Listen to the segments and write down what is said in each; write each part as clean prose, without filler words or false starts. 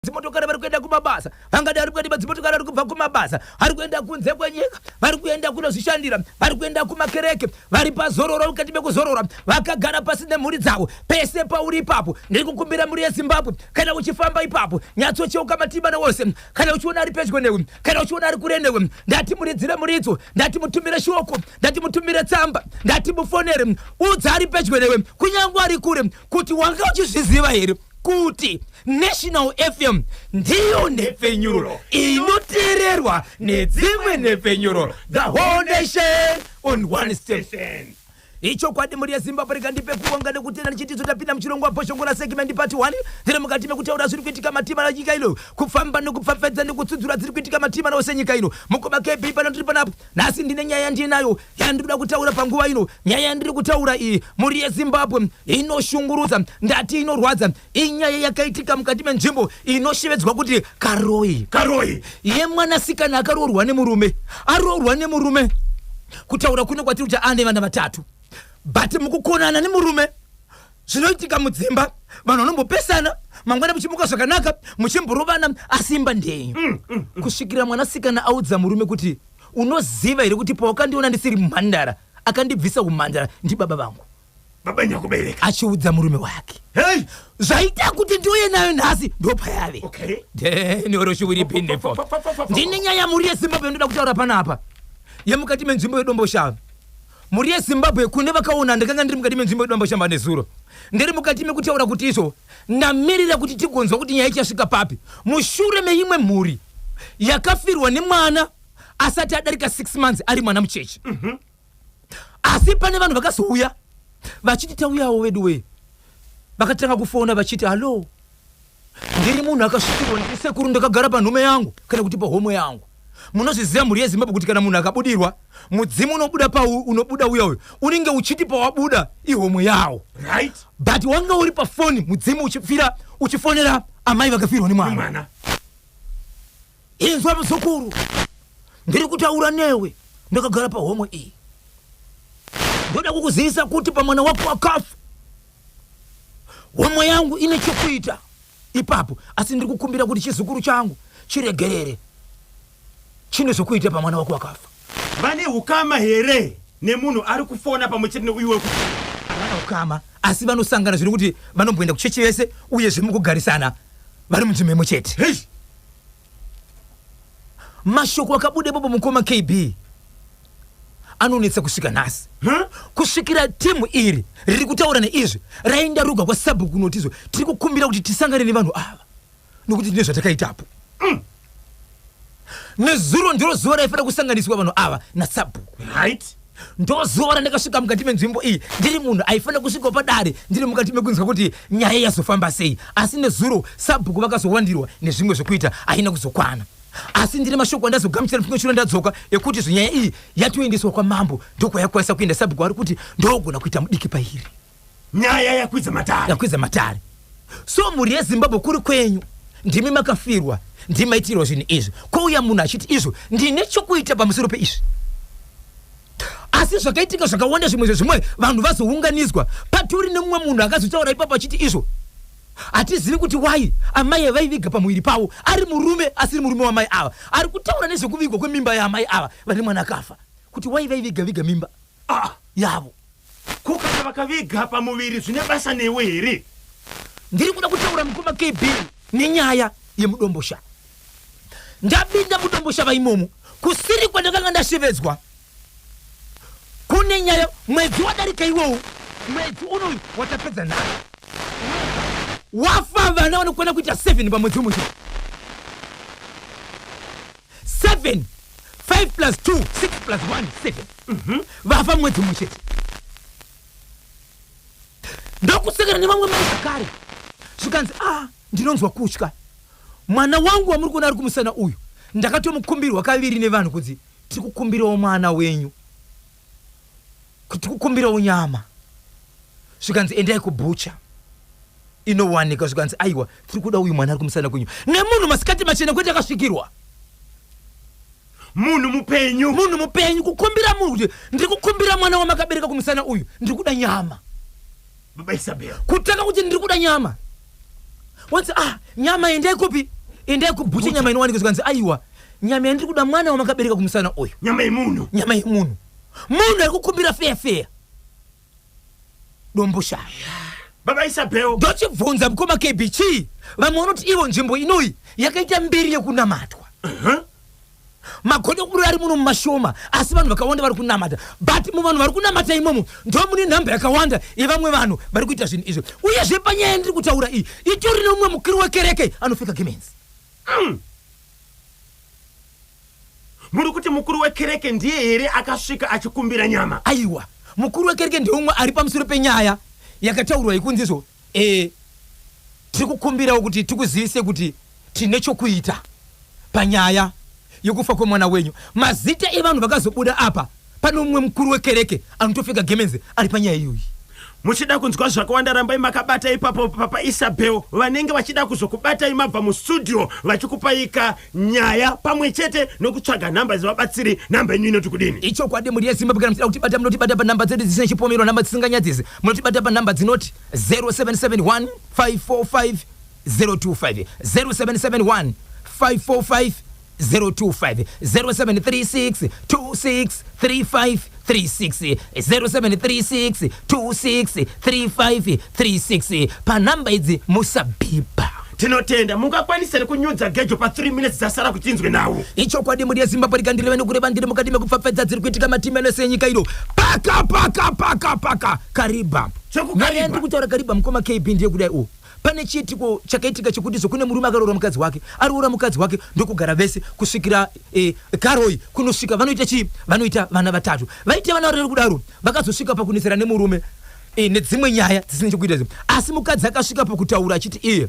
Dzimotokari vari kuenda kumabasa, vangadai vari kuenda padzimotokari, vari kubva kumabasa, vari kuenda kunze kwenyika, vari kuenda kunozvishandira, vari kuenda kumakereke, vari pazororo, mukati mekuzorora, vakagara pasi nemhuri dzavo. Pese pauri ipapo, ndiri kukumbira mhuri yeZimbabwe, kana uchifamba ipapo, nyatsocheuka mativi wose. Kana uchiona ari pedyo newe, kana uchiona ari kure newe, ndati muridzire muridzo, ndati mutumire shoko, ndati mutumire tsamba, ndati mufonere. Udza ari pedyo newe, kunyange ari kure, kuti wanga uchizviziva here kuti National FM ndiyo nhepfenyuro inoteererwa nedzimwe nhepfenyuro, the whole nation on one station. Ichokwadi, mhuri yeZimbabwe, rega ndipe kuvonga nekutenda ndichitidzo tapinda muchirongwa Bhoshongora segment part 1. Tiri mukati mekutaura zviri kuitika matima nyika ino, kufamba nekupfapfaidza nekutsudzura dziri kuitika matima ose nyika ino. Mukoma KB pano, tiri panapo nhasi. Ndine nyaya yandinayo yandiri kuda kutaura panguva ino. Nyaya yandiri kutaura iyi, mhuri yeZimbabwe, inoshungurudza, ndati inorwadza. Inyaya yakaitika mukati menzvimbo inoshevedzwa kuti Karoi. Karoi. Yemwanasikana akaroorwa nemurume. Aroorwa nemurume, kutaura kuno kwatiri kuti ane vana vatatu, but mukukonana nemurume, zvinoitika mudzimba, vanhu vanombopesana, mangwana muchimuka zvakanaka, muchimborovana, asi imba ndenyu. Kusvikira mwanasikana audza murume kuti, "Unoziva here kuti pawakandiona ndisiri mhandara, akandibvisa umhandara ndibaba vangu?" Baba nyakubereka. Achiudza murume wake. Hei. Zvaita kuti ndiuye nayo nhasi ndopayave. Denyoroshiwiripinefo. Ndine nyaya, mhuri yeZimbabwe, ndoda kutaura panapa, yemukati menzvimbo yeDomboshava. Mhuri yeZimbabwe, kune vakaona, ndakanga ndiri mukati menzvimbo yeDomboshava nezuro, ndiri mukati mekutaura kuti izvo ndamirira kuti tigonzwa kuti nyaya ichasvika papi mushure meimwe mhuri yakafirwa nemwana asati adarika 6 months, ari mwana mucheche. Asi pane vanhu vakazouya vachiti, "Tauyawo vedu wee." Vakatanga kufona vachiti, "Hallo, ndiri munhu akasvikirwa, ndiri sekuru, ndakagara panhume yangu kana kuti pahomwe yangu." Munozviziva, mhuri yeZimbabwe, kuti kana munhu akabudirwa mudzimu unobuda pau, unobuda uya uyu unenge uchiti pawabuda ihomwe yawo. But wanga uri pafoni, mudzimu uchipfira uchifonera amai vakafirwa nemwana. Mwana. "Inzwa muzukuru, ndiri kutaura newe ndakagara pahomwe iyi. Ndoda kukuzivisa kuti pamwana wako wakafa, homwe yangu ine chokuita ipapo, asi ndiri kukumbira kuti chizukuru changu chiregerere, chine zvokuita pamwana wako wakafa." Vane ukama here nemunhu ari kufona pamwe chete neuyu weku? Havana ukama, asi vanosangana zviri kuti vanomboenda kuchechi vese, uyezve mukugarisana vari munzvimbo imwe chete. Hei. Mashoko akabuda ipopo, mukoma KB, anonetsa kusvika nhasi. Huh? Kusvikira timu iri riri kutaura neizvi raenda ruga kwasabhuku kunotizvo, "Tiri kukumbira kuti tisangane nevanhu ava nokuti tine zvatakaitapo." Nezuro ndiro zuva raifanira kusanganiswa vanhu ava nasabhuku. Ndo zuva randakasvika mukati menzvimbo iyi. Ndiri munhu aifanira kusvikawo padare, ndiri mukati mekunzwa kuti nyaya yazofamba sei, asi nezuro sabhuku vakazowandirwa nezvimwe zvekuita, haina kuzokwana. Asi ndine mashoko andazogamuchira mufunge ndadzoka ekuti zvenyaya iyi yatoendeswa kwamambo, ndokwayakwanisa kuenda. Sabhuku ari kuti ndogona kuita mudiki pairi. Nyaya yakwidza matare. Yakwidza matare. So mhuri yeZimbabwe, kuri kwenyu, ndimi makafirwa, ndimi maitirwa zvinhu izvi, kwouya munhu achiti izvo ndine chokuita pamusoro peizvi. Asi zvakaitika zvakawanda, zvimwe zvezvimwe vanhu vazounganidzwa, patori nemumwe munhu akazotaura ipapo achiti izvo hatizivi kuti wai amai vaiviga pamuviri pavo, ari murume asiri murume wamai ava, ari kutaura nezvekuvigwa kwemimba yaamai ava vane mwana akafa, kuti wai vaiviga viga mimba yavo. Ko kana vakaviga pamuviri, zvine basa newe here? Ndiri kuda kutaura, mukoma KB, nenyaya yemuDombosha. Ndapinda muDomboshava imomo kusiri kwandakanga ndashevedzwa. Kune nyaya. Mwedzi wadarika iwowu, mwedzi unoyu watapedza nhasi, wafa vana vanokwana kuita 7 pamwedzi umwe chete. 7, 5 plus 2, 6 plus 1, 7 vafa mwedzi umwe chete. Ndokusekera nevamwe mai zvakare, zvikanzi, "A, ndinonzwa kutya. Mwana wangu wamuri kuona ari kumusana uyu, ndakatomukumbirwa kaviri nevanhu kunzi tiri kukumbirawo mwana wenyu, kuti tikukumbirawo nyama." Zvikanzi, "Endai kubhucha, inowanika." Zvikanzi, "Aiwa, tiri kuda uyu mwana ari kumusana kwenyu." Nemunhu masikati machena, kwete akasvikirwa. Munhu mupenyu. Munhu mupenyu, kukumbira munhu kuti ndiri kukumbira mwana wamakabereka kumusana uyu, ndiri kuda nyama. Baba Isabel. Kutanga kuti ndiri kuda nyama. Wanzi, ah, nyama endai kupi? Endai kubhucha, nyama inowanikwa. Zvikanzi, aiwa, nyama yandiri kuda mwana wamakabereka kumusana uyu. Nyama yemunhu. Nyama yemunhu. Munhu ari kukumbira feya feya Domboshava. Baba Isabel. Ndochibvunza mukoma KB, chii? Vamwe vanoti ivo nzvimbo inoyi yakaita mbiri yekunamatwa. Magodo kubura ari muno mumashoma, asi vanhu vakawanda vari kunamata, but muvanhu vari kunamata imomo ndo mune nhamba yakawanda yevamwe vanhu vari kuita zvinhu izvi. Uyezve panyaya yandiri kutaura iyi, itori nemumwe mukuru wekereke anopfeka gemenzi. Muri kuti mukuru wekereke ndiye here akasvika achikumbira nyama? Aiwa, mukuru wekereke ndeumwe ari pamusoro penyaya yakataurwa yekunzizvo. Tiri kukumbirawo kuti tikuzivise kuti tine chokuita panyaya yekufa kwemwana wenyu. Mazita evanhu vakazobuda apa, pane mumwe mukuru wekereke anotopfeka gemenzi ari panyaya iyoyi. Muchida kunzwa zvakawanda, rambai makabata ipapo. Papa Isabel vanenge vachida kuzokubatai mabva mustudio, vachikupaika nyaya pamwe chete nokutsvaga nhamba dzevabatsiri. Nhamba yenyu inoti kudini? Ichokwadi, mhuri yeZimbabwe, kana muchida kutibata, munotibata panhamba dzedu dzisina chipomero, nhamba dzisinganyadzisi. Munotibata panhamba dzinoti 0771 545 025, 0771 545 025, 0736 26 35 36, 0736 26 35 36. Panhamba idzi musabhipa. Tinotenda. Mungakwanisa here kunyudza gejo pa3 minutes dzasara kuti tinzwe nawo? Ichokwadi, mhuri yeZimbabwe, rikandireve nokureva, ndiri mukati mekupfapfaidza dziri kuitika mativi ese enyika ino. Paka paka paka paka Kariba. Chekukariba. Nyaya yandiri kutaura Kariba, mukoma KB, ndiye kudai u pane chiitiko chakaitika chekuti zokune murume akaroora mukadzi wake. Aroora mukadzi wake, ndokugara vese kusvikira karoi kunosvika vanoita chii? Vanoita vana vatatu. Vaita vana vatatu kudaro, vakazosvika pakunetsera nemurume nedzimwe nyaya dzisina chekuita izvo. Asi mukadzi akasvika pakutaura achiti iye,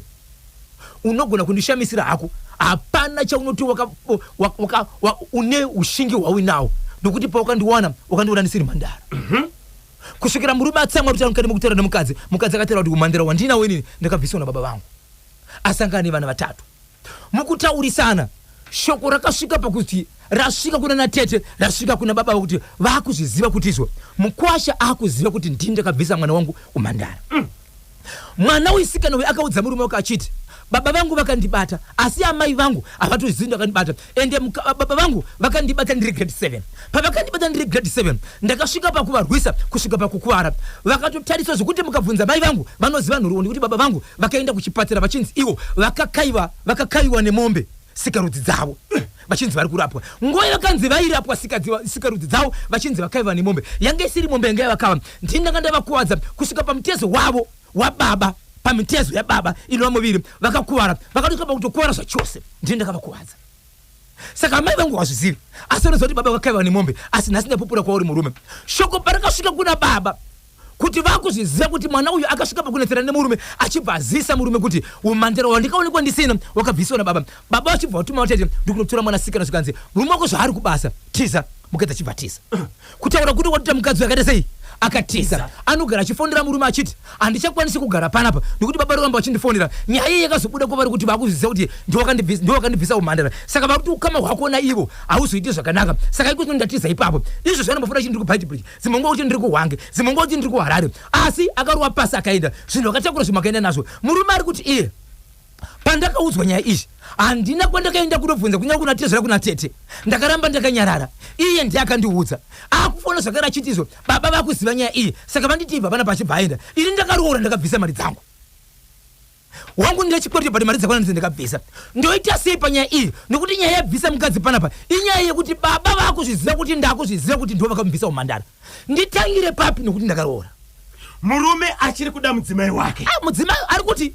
unogona kundishamisira hako, hapana chaunoti une ushingi hwauinawo, nokuti pawakandiwana, wakandiona ndisiri mhandara. Kusvikira murume atsamwa kuti anokati mukutaura nemukadzi. Mukadzi akataura kuti umhandara wandinawo inini ndakabviswa nababa vangu. Asangana nevana vatatu. Mukutaurisana, shoko rakasvika pakuti rasvika kuna natete, rasvika kuna baba, kuti vaakuzviziva kuti izvo mukwasha akuziva kuti ndini ndakabvisa mwana wangu umhandara. Mwana wesikana uyu akaudza murume wake achiti, baba vangu vakandibata, asi amai vangu havatozivi ndakandibata. Ende baba vangu vakandibata ndiri grade 7. Pavakandibata ndiri grade 7, ndakasvika pakuvarwisa kusvika pakukuvara. Vakatotariswa zvekuti mukabvunza mai vangu vanoziva nhoroondo kuti baba vangu vakaenda kuchipatara vachinzi ivo vakakaiwa, vakakaiwa nemombe sikarudzi dzavo, vachinzi vari kurapwa. Nguva vakanzi vairapwa sikarudzi dzavo, vachinzi vakaiva nemombe, yanga isiri mombe yanga yavakava, ndini ndanga ndavakuwadza kusvika pamutezo wavo wababa, pamitezo yababa inova muviri. Vakakuvara, vakatosvika pakutokuvara zvachose. Ndini ndakavakuwadza. Saka amai vangu havazvizivi, asi vanoziva kuti baba vakaiva nemombe. Asi nhasi ndapupura kwauri, murume. Shoko parakasvika kuna baba kuti vakuzviziva kuti mwana uyu akasvika pakunetsera nemurume, achibva azivisa murume kuti umhandara wandikaonekwa ndisina wakabviswa nababa. Baba vachibva vatuma vatete ndikunotora mwanasikana. Zvikanzi, murume wako zvaari kubasa, tiza. Mukadzi achibva tiza. Kutaura kuti watuta mukadzi uyu akaita sei? Akatiza. Anogara achifonera murume achiti, handichakwanisi kugara panapa nekuti baba roramba vachindifonera. Nyaya iyi yakazobuda kwavari kuti vakuzviziva kuti ndiwakandibvisa umhandara, saka vakuti ukama hwako naivo hauzoiti zvakanaka. Saka iko ndatiza ipapo. Izvo zvanombofona chiti ndiri kuBeitbridge, dzimwe nguva kuti ndiri kuHwange, dzimwe nguva kuti ndiri kuHarare, asi akarova pasi akaenda. Zvinhu akatakura, zvimwe akaenda nazvo. Murume ari kuti iye, pandakaudzwa nyaya iyi, handina kwandakaenda kunobvunza, kunyange kuna tezvara, kuna tete, ndakaramba ndakanyarara. Iye ndiye akandiudza. Akufona zvakare achiti izvo baba vakuziva nyaya iyi, saka vanditi ibva pana. Pachibva aenda. Ini ndakaroora, ndakabvisa mari dzangu, wangu ndechikwereti, but mari dzakwana ndidzi ndakabvisa. Ndoita sei panyaya iyi? Nokuti nyaya yabvisa mukadzi panapa inyaya yekuti baba vakuzviziva kuti ndakuzviziva kuti ndo vakamubvisa umhandara. Nditangire papi? Nokuti ndakaroora. Murume achiri kuda mudzimai wake? Ah, mudzimai ari kuti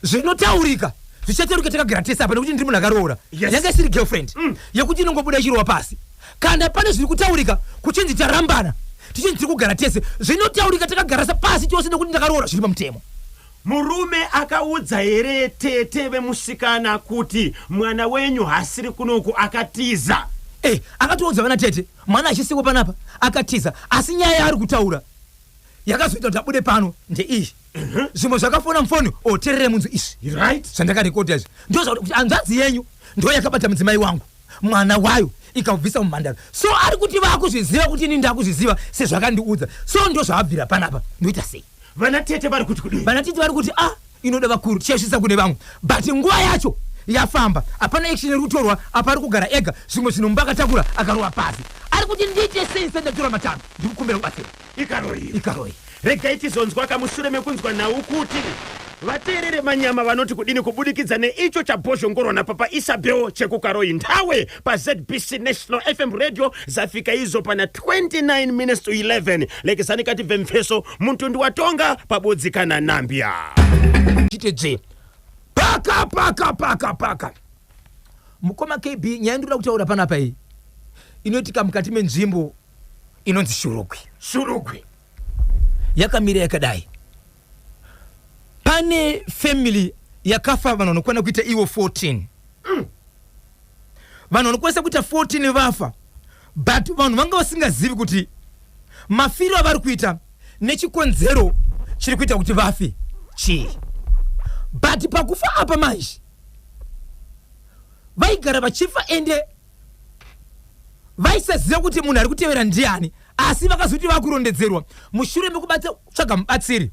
zvinotaurika zvichataurika takagara tese apa, nekuti ndiri munhu akaroora. Yanga isiri girlfriend yekuti inongobuda ichirova pasi. Kana pane zviri kutaurika kuchinzi tarambana, tichinzi tiri kugara tese, zvinotaurika takagara pasi tose, nekuti ndakaroora zviri pamutemo. Murume akaudza here tete vemusikana kuti mwana wenyu hasiri kunoku, akatiza? Akatoudza vana tete, mwana achisiwo panapa, akatiza. Asi nyaya yaari kutaura yakazoita kuti abude pano ndeiyi. Zvimwe zvakafona mufoni oterere munzu izvi zvandakarekodha izvi, ndo zvakuti hanzvadzi yenyu ndo yakabata mudzimai wangu, mwana wayo, ikabvisa mumhandara. So ari kuti vakuzviziva kuti ini ndakuzviziva sezvakandiudza. So ndo zvaabvira panapa. Ndoita sei? Vana tete vari kuti kudii? Vana tete vari kuti, ah, Inoda vakuru, tichaisvitsa kune vamwe, but nguva yacho yafamba, hapana action iri kutorwa apa. Ari kugara ega, zvimwe zvinhu mumba akatakura, akarova pasi. Ari kuti, "Ndiite sei sendatora matanho? Ndikukumbira kubatsira." Ikaroi. Ikaroi. Regai tizonzwa kamushure mekunzwa nhau kuti vateerere manyama vanoti kudini kubudikidza neicho chabhozhongorwa napapa Isabel chekuKaroi Ndawe paZBC National FM Radio. Zafika izo pana 29 minutes to 11. Lekesani katibve mfeso mutundu watonga pabodzi kana nambya. Chite dzve, paka paka paka paka. Mukoma KB, nyaya ndinoda kutaura panapa iyi inoitika mukati menzvimbo inonzi Shurugwi. Shurugwi. Yakamira yakadai: pane family yakafa vanhu vanokwana kuita ivo 14. Vanhu vanokwanisa kuita 14 vafa, but vanhu vanga vasingazivi kuti mafiro avari kuita nechikonzero chiri kuita kuti vafe chii. But pakufa apa manje, vaigara vachifa, ende vaisaziva kuti munhu ari kutevera ndiani. Asi vakazoti vakurondedzerwa mushure mekubata kutsvaga mubatsiri.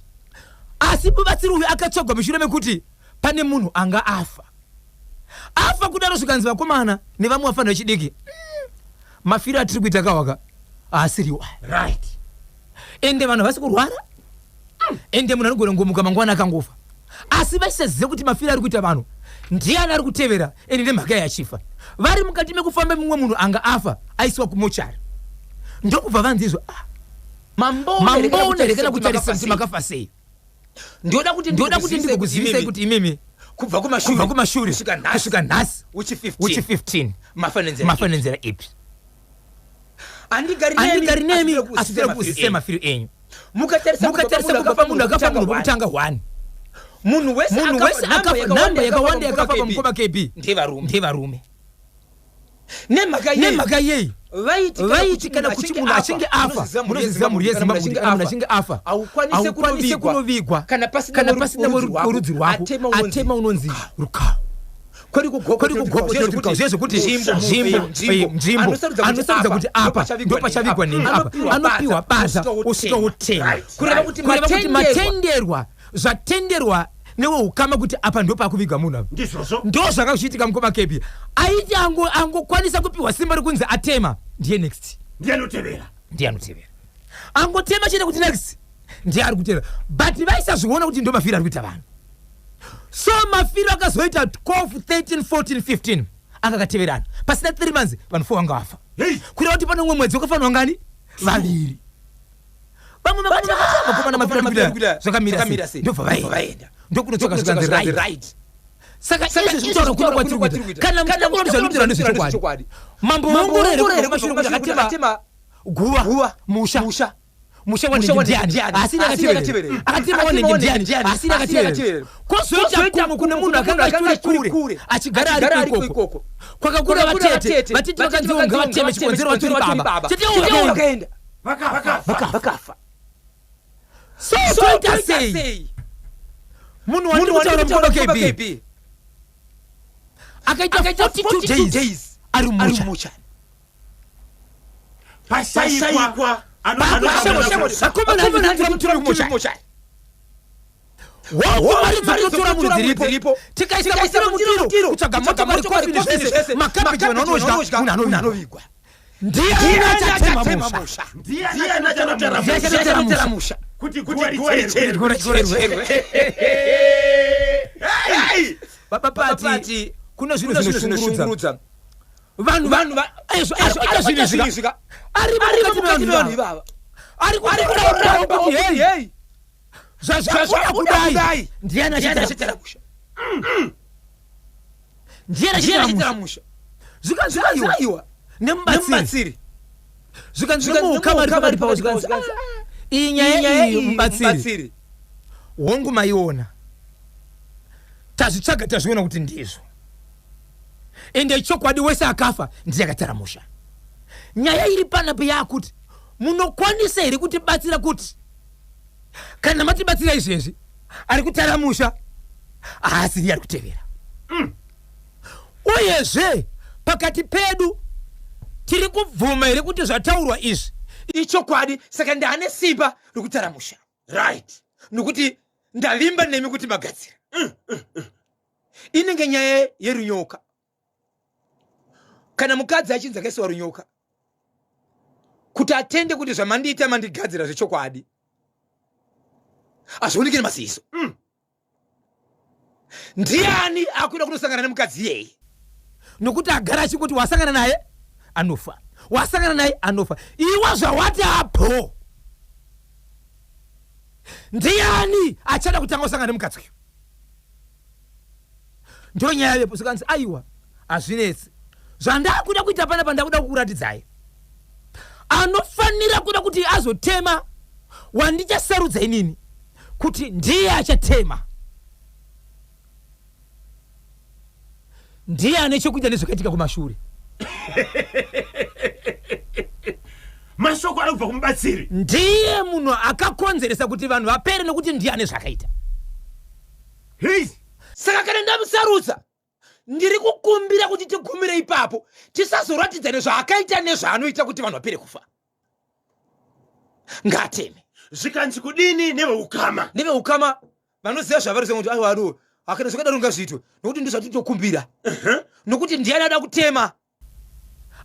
Asi mubatsiri uyu akatsvagwa mushure mekuti pane munhu anga afa. Afa kudaro, zvikanzi, "Vakomana nevamwe vafanira vechidiki, mafiro atiri kuita kawaka haasiriwo aya." Ende vanhu havasi kurwara, ende munhu anogona kungomuka mangwana akangofa. Asi vaisaziva kuti mafiro ari kuita vanhu ndiani ari kutevera, ende nemhaka yachifa. Vari mukati mekufamba, mumwe munhu anga afa aisiwa kumochari, ndokubva vanzi izvo, "Ah, mamboona here kana kutarisa kuti makafa sei?" Ndoda kuti Ndoda kuti ndikuzivisai kuti imimi kubva kubva kumashure kusvika nhasi, kusvika nhasi uchi 15, uchi 15, mafanenzera. Mafanenzera ipi? Handigari Handigari nemi, asi ndiri kuzivisa mafiro enyu. Mukatarisa Mukatarisa kubva pamunhu akafa, munhu wekutanga 1, munhu wese munhu wese akafa, namba yakawanda yakafa pamukoma KB ndevarume. Ndevarume. Nemhaka yei? Nemhaka yei? Vaiti Vaiti kana kuti munhu achinge afa, munoziziva mhuri yeZimbabwe kuti kana munhu achinge afa, haukwanise haukwanise kunovigwa kana pasina kana pasina werudzi rwako. Atema unonzi Atema unonzi rukawo. Kwari Kwari kugoko zvezvokuti nzvimbo, nzvimbo anosarudza kuti apa ndopachavigwa nini apa, anopiwa badza, osvika wotema. Kureva kuti Kureva kuti matenderwa. Matenderwa, zvatenderwa neweukama kuti apa ndopakuvigwa munhu apa. Ndizvozvo. Ndo zvanga zvichiitika, mukoma Kepi. Aiti angokwanisa kupiwa simba rekunzi atema, ndiye next. Ndiye anotevera. Ndiye anotevera. Angotema chete kuti next ndiye ari kutevera, but vaisazviona kuti ndo mafiro ari kuita vanhu. So mafiro akazoita 12, 13, 14, 15 anga akateverana. Pasina 3 months, vanhu 4 vanga vafa. Hey! Kureva kuti pane umwe mwedzi wakafanwa ngani vaviri. Vamwe vakati, "Vakomana, mafiro ari kuita zvakamira sei?" Ndobva vaenda, ndokunotsvaka, zvikanzi right. Saka izvi zvekutaura kuno kwatiri kuita, kana muchida kuona zvanotaura ndezvechokwadi, mambo waongorora here kubva kumashure kuti akatema guva, musha musha wanenge ndiani? Asina akateverera. Akatema wanenge ndiani? Asina akateverera. Kwozoita kumwe kune munhu akanga achiri kure, achigara ari ikoko, kwakakura vatete. Vatete vakanziwo ngavateme, chikonzero vatori baba. Tetewo vakaenda, vakafa. Vakafa. So toita sei? Munhu wandiri kutaura, mukoma KB, akaita 42 days ari mumochari. Pashaikwa. Vakomana, handiri kutora mumochari. Wangu, mari dzinotora munhu dziripo. Tikaisa mutiro mutiro, kutsvaga motokari, kofini, zvese, makabheji, vanhu vanodya, munhu anovigwa. Ndiani achatema musha? Ndiani achanotara Ndiani achanotara musha? Kuti guva richerwe. Hey! Baba Pati, kuna zvinhu zvinoshungurudza vanhu. Vanhu Ezvo ari kuita zvinhu izvi, ari mukati mevanhu ivava, ari kutaura kuti, "Hei, zvazvabuda kudai, ndiani achatara musha? Ndiani achatara musha?" Zvikanzi aiwa, nemubatsiri. Zvikanzi nemuukama ari pakati pavo, zvikanzi, "Ah, iyi nyaya iyi, mubatsiri, hongu maiona, tazvitsvaga, tazviona kuti ndizvo. Ende chokwadi, wese akafa ndiye akatara musha. Nyaya iri panapo yakuti munokwanisa here kutibatsira kuti kana matibatsira izvezvi, ari kutara musha haasiri ari kutevera? Uyezve pakati pedu tiri kubvuma here kuti zvataurwa izvi ichokwadi? Saka ndaane simba rokutara musha?" Nokuti Ndavimba nemi kuti magadzira. Inenge nyaya yerunyoka. Kana mukadzi achinzi akaisiwa runyoka, kuti atende kuti zvamandiita mandigadzira zvechokwadi, hazvioneki nemaziso. Ndiani akuda kunosangana nemukadzi iyeye? Nokuti agara achingoti wasangana naye anofa, wasangana naye anofa. Iwe zvawati apo, ndiani achada kutanga kusangana nemukadzi uyu? Ndo nyaya yepo. Zvikanzi aiwa, hazvinetsi, zvandakuda kuita panapa ndakuda kukuratidzai anofanira kuda kuti azotema wandichasarudza inini kuti ndiye achatema, ndiye ane chokuita nezvakaitika kumashure. Mashoko ari kubva kumubatsiri. Ndiye munhu akakonzeresa kuti vanhu vapere, nokuti ndiye ane zvakaita. Hei. Saka kana ndamusarudza, ndiri kukumbira kuti tigumire ipapo, tisazoratidza nezvaakaita nezvaanoita kuti vanhu vapere kufa. Ngaateme. Zvikanzi kudini neveukama? Neveukama vanoziva zvavari kuti aiwa, aro akana zvakadaro ngazviitwe, nokuti ndozvatitokumbira, nokuti ndiani ada kutema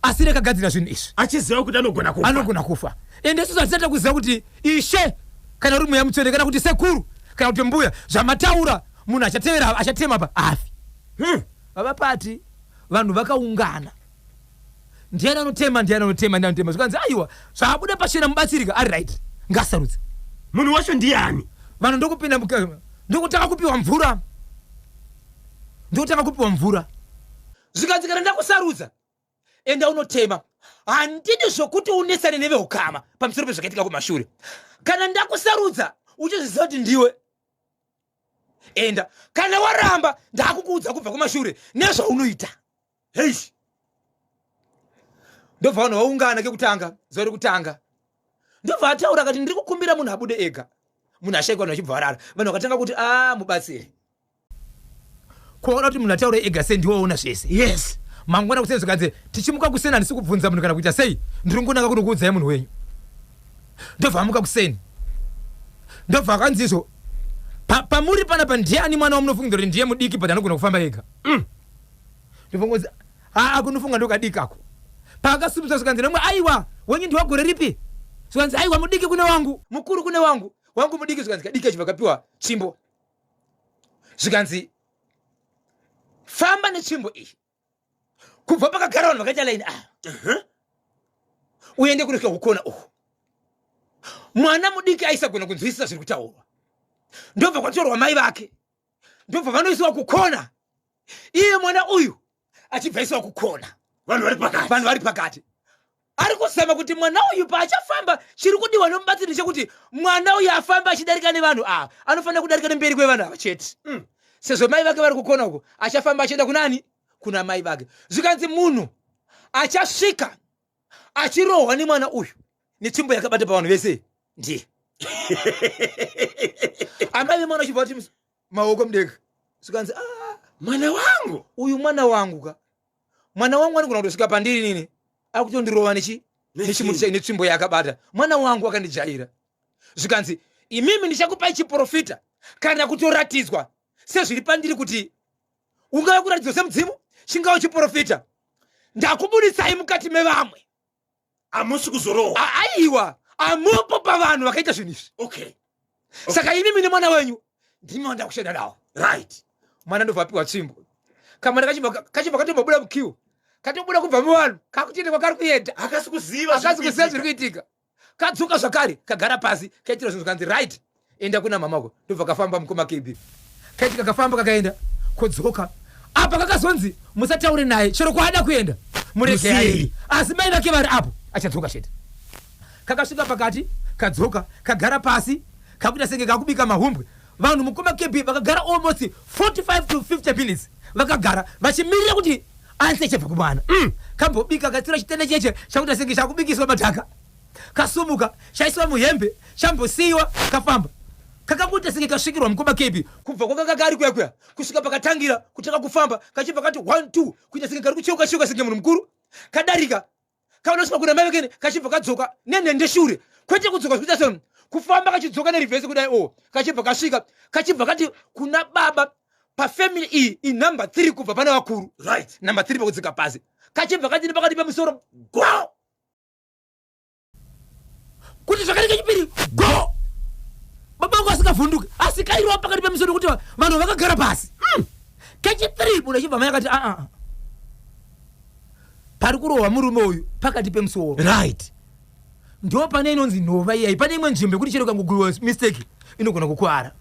asi rekagadzira zvinhu izvi achiziva kuti anogona kufa. Anogona kufa. Ende isusu hatisati kuziva kuti ishe kana uri mweya mutsvene kana kuti sekuru kana kuti mbuya, zvamataura munhu achatevera achatema pa afi. Baba Pati, vanhu vakaungana, ndiani anotema, ndiani anotema, ndiani anotema? Zvikanzi aiwa, zvabuda pachena, mubatsirika ari right, ngasarudze. Munhu wacho ndiani? Vanhu ndokupinda, ndokutanga kupiwa mvura, ndokutanga kupiwa mvura. Zvikanzi kana ndakusarudza, enda unotema. Handidi zvokuti unesane neveukama pamusoro pezvakaitika kumashure. Kana ndakusarudza, uchizviziva kuti ndiwe, enda. Kana waramba, ndakukuudza kubva kumashure nezvaunoita. Hei. Ndobva vanhu vaungana kekutanga, zuva rekutanga. Ndobva ataura akati, ndiri kukumbira munhu abude ega. Munhu ashaikwa, vanhu vachibva varara. Vanhu vakatanga kuti a mubatsiri, kuona kuti munhu ataura ega sei, ndiwoona zvese. Yes. Mangwana kuseni zvikanzi tichimuka kuseni, handisi kubvunza munhu kana kuita sei, ndiri ngonanga kunokuudzai munhu wenyu. Ndobva amuka kuseni, ndobva akanzi izvo, pamuri panapa ndiani mwana wamunofungidzira kuti ndiye mudiki but anogona kufamba ega? Ndobva haa, kunofunga ndokadiki ako. Paakasimudzwa zvikanzi nemwe, aiwa, wenyu ndiwagore ripi? Zvikanzi aiwa, mudiki kune wangu, mukuru kune wangu, wangu mudiki. Zvikanzi kadiki achibva kapiwa tsvimbo. Zvikanzi famba netsvimbo iyi kubva pakagara vanhu vakaita laini ava, uende kunosvika kukona uku. Mwana mudiki aisagona kunzwisisa zviri kutaurwa. Ndobva kwatorwa mai vake, ndobva vanoisiwa kukona, iye mwana uyu achibva isiwa kukona. Vanhu vari pakati. Vanhu vari pakati, ari kuzama kuti mwana uyu paachafamba, chiri kudiwa nomubatsiri ndechekuti mwana uyu afamba achidarika nevanhu ava. Anofanira kudarika nemberi kwevanhu ava chete. Sezvo mai vake vari kukona uko, achafamba achienda kunani? Kuna mai vake. Zvikanzi munhu achasvika achirohwa nemwana uyu netsvimbo yakabata pavanhu vese ndiye amai vemwana. Achibva vati maoko mudenga. Zvikanzi, ah, mwana wangu. Uyu mwana wangu ka, mwana wangu anogona kutosvika pandiri nini akutondirova nechi nechimuti, netsvimbo yaakabata. Mwana wangu akandijaira. Zvikanzi imimi ndichakupai chiprofita kana kutoratidzwa sezviri pandiri, kuti ungave kuratidzwa semudzimu, chingave chiprofita, ndakubudisai mukati mevamwe. Hamusi kuzorohwa. Aiwa, amupo pavanhu vakaita zvinhu izvi. Saka imimi nemwana wenyu ndimi wanda kushanda nawo. Mwana ndobva apiwa tsvimbo. Kamwana kachibva katombobuda mukiu, katobuda kubva muvanhu, kakutoenda kwakari kuenda. Hakasi kuziva. Akasi kuziva zviri kuitika. Kadzoka zvakare, kagara pasi, kaitira zvinhu. Zvikanzi right, enda kuna mamako. Ndobva kafamba, mukoma KB. Kaitika kafamba, kakaenda kodzoka. Apa kakazonzi musataure naye, chero kwaada kuenda murege aende, asi mai vake vari apo, achadzoka chete. Kakasvika pakati, kadzoka, kagara pasi, kakuita senge kakubika mahumbwe. Vanhu, mukoma KB, vakagara almost 45 to 50 minutes, vakagara vachimirira kuti anse chebva kumwana. Kambobika, katsira chitende cheche chakuita senge chakubikiswa madhaka, kasumuka, chaiswa muhembe, chambosiyiwa. Kafamba, kakangoita senge kasvikirwa, mukoma KB, kubva kwakanga kari kuya kuya kusvika pakatangira kutanga kufamba. Kachibva kati 1 2, kuita senge kari kucheuka cheuka senge munhu mukuru. Kadarika, kanosvika kuna mai vekene, kachibva kadzoka nenhende shure, kwete kudzoka zvikuita se Kufamba kachidzoka nereverse kudai, o kachibva kasvika, kachibva kati kuna baba pafamily iyi inumber 3 kubva pane vakuru. Number 3 pakudzika pasi. Kachibva kati nepakati pemusoro go, kuti zvakare kechipiri go. Baba vangu asingavhunduki, asi kairova pakati pemusoro kuti vanhu vakagara pasi. Kechi3 munhu achibva mai akati, aa, pari kurohwa murume uyu pakati pemusoro. Ndo pane inonzi nhova iyai. Pane imwe nzvimbo yekuti chero kangoguiwa mistake inogona kukwara.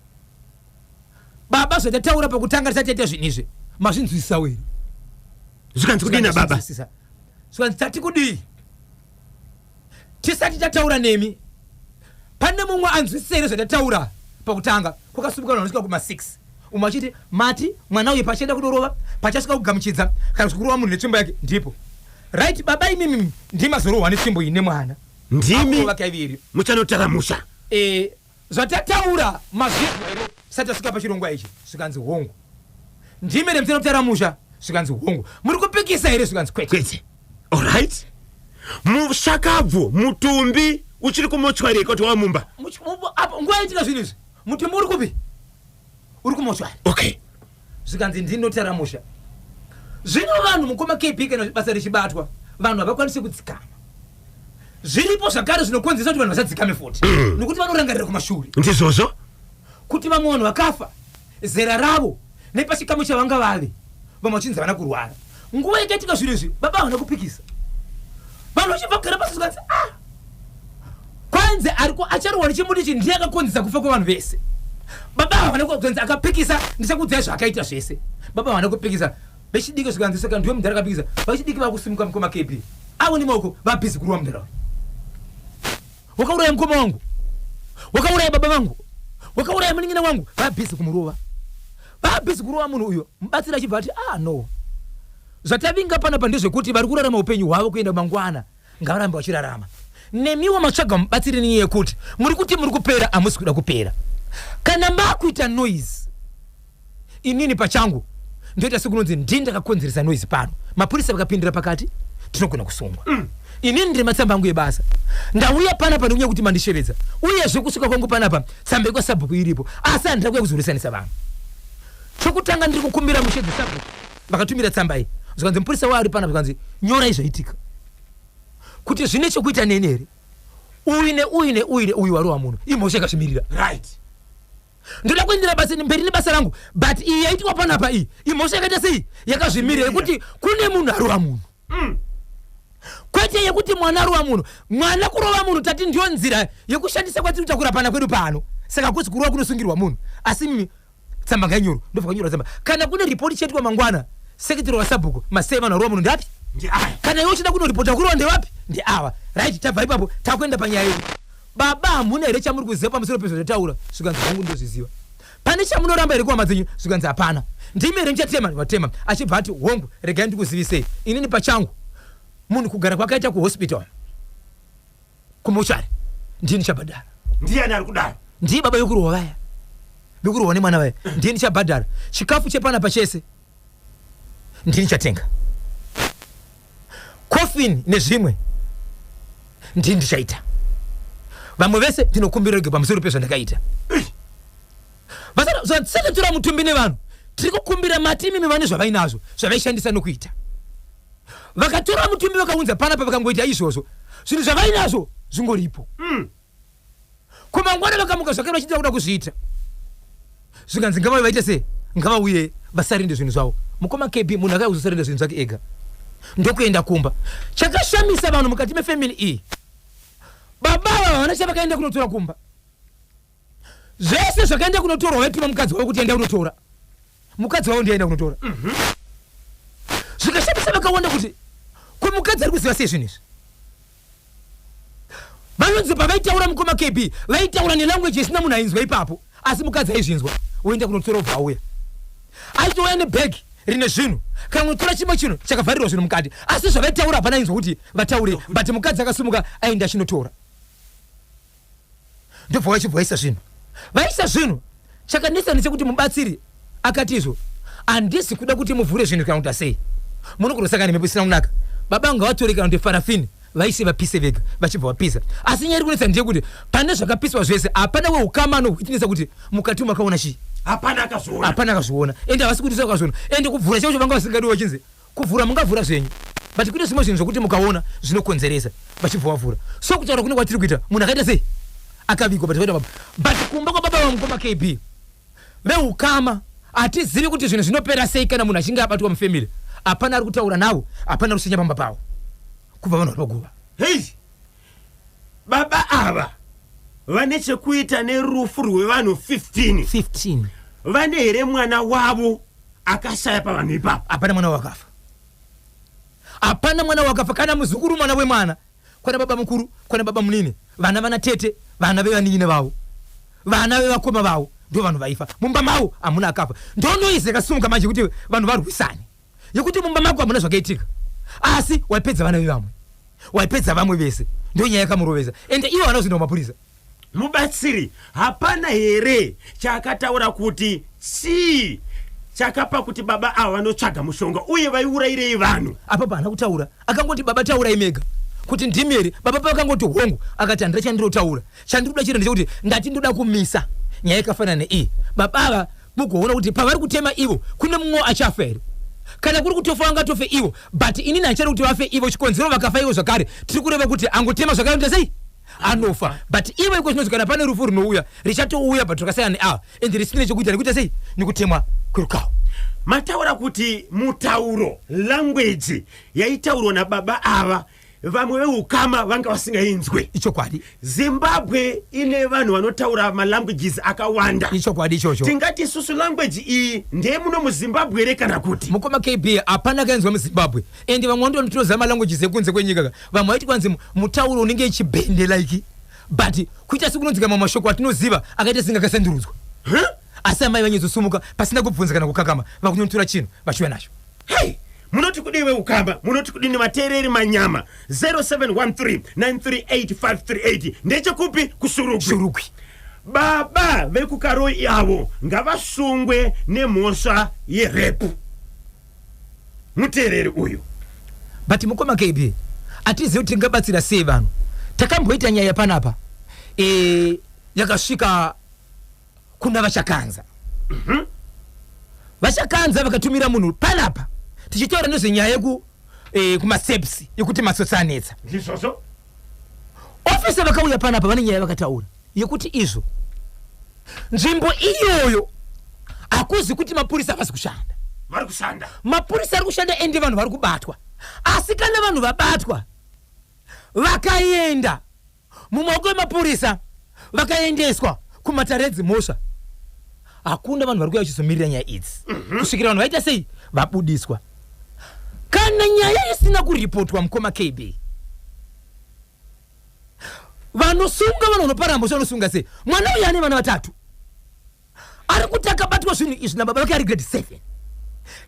Baba, zvatataura pakutanga tisati taita zvinhu izvi, mazvinzwisisawo here? Zvikanzi kudii nababa? Zvikanzwisisa. Zvikanzi, tati kudii tisati tataura nemi? Pane mumwe anzwisisa here zvatataura pakutanga? Kwakasumuka vanhu vanosvika kuma6, umwe achiti, mati mwana uyu pachienda kunorova, pachasvika kugamuchidza kana kuti kurova munhu netsvimbo yake, ndipo. Right, baba, imimi ndimazorohwa netsvimbo iyi nemwana. Ndimi. Akurova kaiviri. Muchanotara musha. Zvatataura mazvinzwa here tisati tasvika pachirongwa ichi? Zvikanzi, hongu. Ndimi here muchanotara musha? Zvikanzi, hongu. Muri kupikisa here? Zvikanzi, kwete. Kwete. Alright, mushakabvu mutumbi uchiri kumochwari kuti wamumba? Apo nguva yaitika zvinhu izvi, mutumbi uri kupi? Uri kumochwari. Zvikanzi, ndinotara musha. Zvino vanhu, mukoma KB, kana basa richibatwa, vanhu havakwanisi kudzikama. Zviripo zvakare zvinokonzeresa kuti vanhu vasadzikame futi, nokuti vanorangarira kumashure. Ndizvozvo. Kuti vamwe vanhu vakafa zera ravo nepachikamu chavanga vave, vamwe vachinzi havana kurwara. Nguva yakaitika zvinhu izvi, baba havana kupikisa. Vanhu vachibva kugara pasi, zvikanzi, ah, kwanzi ariko acharohwa nechimuti ichi ndiye akakonzesa kufa kwevanhu vese. Baba havana kunzi akapikisa, ndichakuudzai zvaakaita zvese. Baba havana kupikisa. Vechidiki zvikanzi, saka ndiwe mudhara akapikisa. Vechidiki vakusimuka, mukoma KB, avo nemaoko, vabusy kurova mudhara uyu. Wakauraya mukoma wangu, wakauraya baba vangu, wakauraya munin'ina wangu. Vabusy kumurova, vabusy kurova munhu uyo. Mubatsiri achibva ati, ah no, zvatavinga panapa ndezvekuti vari kurarama upenyu hwavo kuenda mangwana, ngavarambe vachirarama. Nemiwo matsvaga mubatsiri nenyaya yekuti muri kuti muri kupera, hamusi kuda kupera. Kana makuita noise, inini pachangu ndoita sekunonzi ndini ndakakonzeresa noise pano. Mapurisa vakapindira pakati, tinogona kusungwa. Inini ndine matsamba angu ebasa. Ndauya panapa nekunyaya kuti mandishevedza, uyezve kusvika kwangu panapa tsamba yekwasabhuku iripo, asi handina kuya kuzorwisanisa vanhu. Chokutanga, ndiri kukumbira mushedze sabhuku vakatumira tsamba iyi. Zvikanzi, mupurisa waari panapa, zvikanzi, nyorai zvaitika kuti zvine chokuita neni here. Uyu neuyu neuyu neuyu warova munhu, imhosva yakazvimirira. Ndoda kuendera basa mberi nebasa rangu, but iyi yaitwa panapa iyi imhosva yakaita sei? Yakazvimirira, yekuti kune munhu arova munhu, kwete yekuti mwana arova munhu. Mwana kurova munhu, tati ndiyo nzira yekushandisa kwatiri kuita kurapana kwedu pano. Saka kuzi kurova kunosungirwa munhu, asi mimi tsamba ngainyorwa. Ndobva kanyorwa tsamba. Kana kune ripoti ichaitwa mangwana, sekretary wasabhuku, masei vanhu varova munhu ndapi? Ndiaya. Kana iwe uchida kunoripota kurova ndevapi? Ndeava. Right, tabva ipapo, takuenda panyaya yedu. Baba, hamuna here chamuri kuziva pamusoro pezvataura? Zvikanzi, hongu, ndozviziva. Pane chamunoramba here kuhama dzenyu? Zvikanzi, hapana. Ndimi here muchatema? Vatema. Achibva ati, hongu, regai ndikuzivisei, inini pachangu munhu kugara kwakaita kuhospital, kumochari, ndini ndichabhadhara. Ndiani ari kudaro? Ndiye baba vekurohwa vaya, vekurohwa nemwana vaya. Ndiye ndichabhadhara chikafu chepanapa chese, ndini chatenga coffin nezvimwe, ndini ndichaita. Vamwe vese ndinokumbira rege pamusoro pezvandakaita. Sakatora mutumbi nevanhu, tiri kukumbira mati imimi vane zvavainazvo zvavaishandisa nokuita. Vakatora mutumbi vakaunza panapa, vakangoita izvozvo, zvinhu zvavainazvo zvingoripo. Kumangwana vakamuka zvakare vachida kuda kuzviita. Zvikanzi, ngavauye vaite sei? Ngavauye vasarende zvinhu zvavo. Mukoma KB, munhu akauya kuzosarenda zvinhu zvake ega ndokuenda kumba. Chakashamisa vanhu mukati mefamily iyi, baba ava havana chavakaenda kunotora kumba. Zvese zvakaenda kunotorwa vaituma mukadzi wavo kuti enda kunotora. Mukadzi wavo ndiaenda kunotora. Zvikashamisa vakawanda kuti ko mukadzi ari kuziva sei zvinhu izvi. Vanonzi pavaitaura, mukoma KB, vaitaura nelanguage isina munhu ainzwa ipapo, asi mukadzi aizvinzwa. Oenda kunotora, obva auya, aitouya nebhegi rine zvinhu kana kunotora chimwe chinhu chakavharirwa zvinhu mukati, asi zvavaitaura hapana ainzwa kuti vataure. But mukadzi akasimuka aenda achinotora, ndobva vachibva vaisa zvinhu, vaisa zvinhu. Chakanetsa ndechekuti mubatsiri akati, izvo handisi kuda kuti muvhure zvinhu kana kuti asei, munokurosaka nemhepo isina kunaka. Baba ngavatore kana kuti parafini. Vaise vapise vega, vachibva vapisa. Asi nyaya iri kunetsa ndeyekuti pane zvakapiswa zvese hapana weukama anohwitinisa kuti mukati umu makaona chii. Hapana akazviona. Hapana akazviona, ende havasi kuti akazviona. Ende kuvhura chaicho vanga vasingadiwa, vachinzi kuvhura mungavhura zvenyu, but kune zvimwe zvinhu zvokuti mukaona zvinokonzeresa. Vachibva vavhura. So kutaura kune kwatiri kuita, munhu akaita sei, akavigwa, but baba, but kumba kwababa vamukoma KB, veukama hatizivi kuti zvinhu zvinopera sei kana munhu achinge abatwa mufamily. Hapana ari kutaura navo, hapana rusinya pamba pavo kubva vanhu vari paguva. Hei, baba ava vane chekuita nerufu rwevanhu 15. 15. Vane here mwana wavo akashaya pavanhu ipapo? Hapana mwana wakafa, hapana mwana wakafa, kana muzukuru, mwana wemwana. Kwana baba mukuru, kwana baba munini, vana vana tete, vana vevanin'ina vavo, vana vevakoma vavo, ndo vanhu vaifa. Mumba mavo hamuna akafa. Ndonoise yakasumuka manje kuti vanhu varwisane, yekuti mumba mako hamuna zvakaitika, asi waipedza vana vevamwe, waipedza vamwe vese. Ndo nyaya yakamurovesa, ende ivo vana kuzoenda kumapurisa. Mubatsiri, hapana here chaakataura kuti chii chakapa kuti baba ava vanotsvaga mushonga uye vaiurayirei vanhu? Apapo haana kutaura, akangoti, "Baba, taurai mega kuti ndimi here?" Baba pavakangoti hongu, akati, "Handina chandinotaura. Chandinoda chete ndechekuti ndati ndoda kumisa nyaya yakafanana neiyi. Baba ava mugoona kuti pavari kutema ivo kune mumwe achafa here? Kana kuri kutofa, vangatofe ivo, but inini handichadi kuti vafe ivo. Chikonzero, vakafa ivo zvakare, tiri kureva kuti angotema zvakare noita sei, anofa. But ivo iko zvinonzi kana pane rufu runouya, richatouya, but rakasiyana neava, ende risine chekuita nekuita sei, nekutemwa kwerukawo." Mataura kuti mutauro, language yaitaurwa nababa ava, vamwe veukama vanga vasingainzwe. Ichokwadi. Zimbabwe ine vanhu vanotaura malanguages akawanda. Ichokwadi ichocho. Tingati isusu language iyi ndeyemuno muZimbabwe here kana kuti? Mukoma KB, hapana kainzwa muZimbabwe, ende vamwe vandotoziva malanguages ekunze kwenyika ka. Vamwe vaiti kwanzi mutauro unenge ichibhende like, but kuita sekunonzika mamwe mashoko atinoziva akaita senge akasandurudzwa. Huh? Asi amai vanyatsosumu pasina kubvunza kana kukakama, vakunyotora chinhu vachiuya nacho. Hei, munoti kudii veukama? Munoti kudini vateereri? Manyama 0713 938538. Ndechekupi? KuShurugwi. Shurugwi. Baba vekuKaroi avo ngavasungwe nemhosva yerape. Muteereri uyu. But mukoma KB, hatizivi kuti tingabatsira sei vanhu. Takamboita nyaya panapa yakasvika kuna VaChakanza. VaChakanza vakatumira munhu panapa tichitaura nezvenyaya yeku kumaseps, yekuti matsotsi anetsa. Ndizvozvo. Officer vakauya panapa vane nyaya vakataura yekuti izvo nzvimbo iyoyo hakuzi kuti mapurisa havasi kushanda. Vari kushanda. Mapurisa ari kushanda, ende vanhu vari kubatwa. Asi kana vanhu vabatwa, vakaenda mumaoko emapurisa, vakaendeswa kumatare edzimhosva, hakuna vanhu vari kuuya vachizomirira nyaya idzi kusvikira vanhu vaita sei, vabudiswa. Kana nyaya isina kuripotwa, mukoma KB, vanosunga vanhu vanopara mhosva vanosunga sei mwana uyu ane vana vatatu, ari kuti akabatwa zvinhu izvi nababa vake ari grade 7?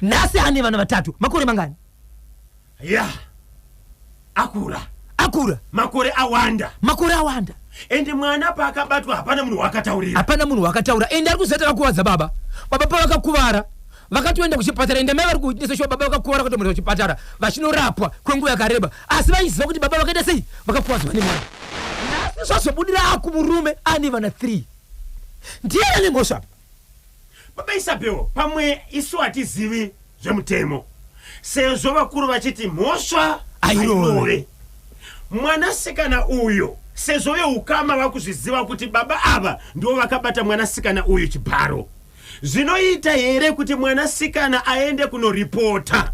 Nhasi ane vana vatatu, makore mangani? Ya, akura. Akura. Makore awanda. Makore awanda. Ende mwana paakabatwa hapana munhu waakataurira. Hapana munhu wakataura, ende ari kuziva takakuvadza baba. Baba pavakakuvara vakatoenda kuchipatara, ende mai vari kuwitnessa shuwa baba vakakuvara, kutoenda kuchipatara vachinorapwa kwenguva yakareba, asi vaiziva kuti baba vakaita sei, vakakuvadzwa nemwana. Nhasi zvazobudira akumurume ane vana 3. Ndiye ane mhosva apa. Baba Isabel, pamwe isu hatizivi zvemutemo, sezvo vakuru vachiti mhosva hairove. Hairove. Mwanasikana uyo, sezvo veukama vakuzviziva kuti baba ava ndivo vakabata mwanasikana uyu chibharo, zvinoita here kuti mwanasikana aende kunoripota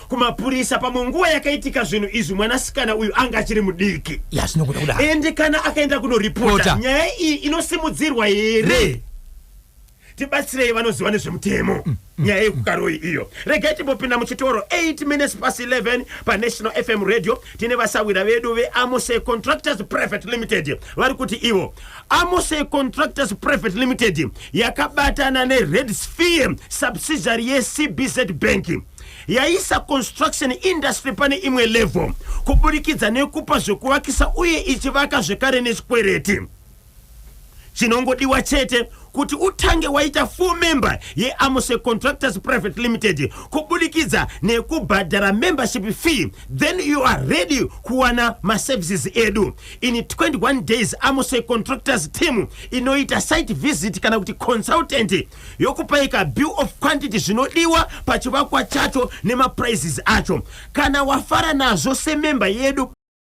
kumapurisa? Pamwe nguva yakaitika zvinhu izvi mwanasikana uyu anga achiri mudiki. Ya, zvinogona kudaro. Ende kana akaenda kunoripota, Pota. nyaya iyi inosimudzirwa here? Re. Tibatsirei vanoziva nezvemutemo, nyaya yekuKaroi iyo. Regai timbopinda muchitoro. 8 minutes past 11 paNational FM Radio. Tine vasawira vedu veAmose Contractors Private Limited. Vari kuti ivo Amose Contractors Private Limited yakabatana neRed Sphere, subsidiary yeCBZ Bank, yaisa construction industry pane imwe level kuburikidza nekupa zvekuvakisa uye ichivaka zvekare nechikwereti. Chinongodiwa chete Kuti utange waita full member yeAmose Contractors Private Limited kubudikidza nekubhadhara membership fee, then you are ready kuwana maservices edu. In 21 days, Amose Contractors team inoita site visit kana kuti consultant yokupaika bill of quantity, zvinodiwa pachivakwa chacho nemaprices acho. Kana wafara nazvo sememba yedu,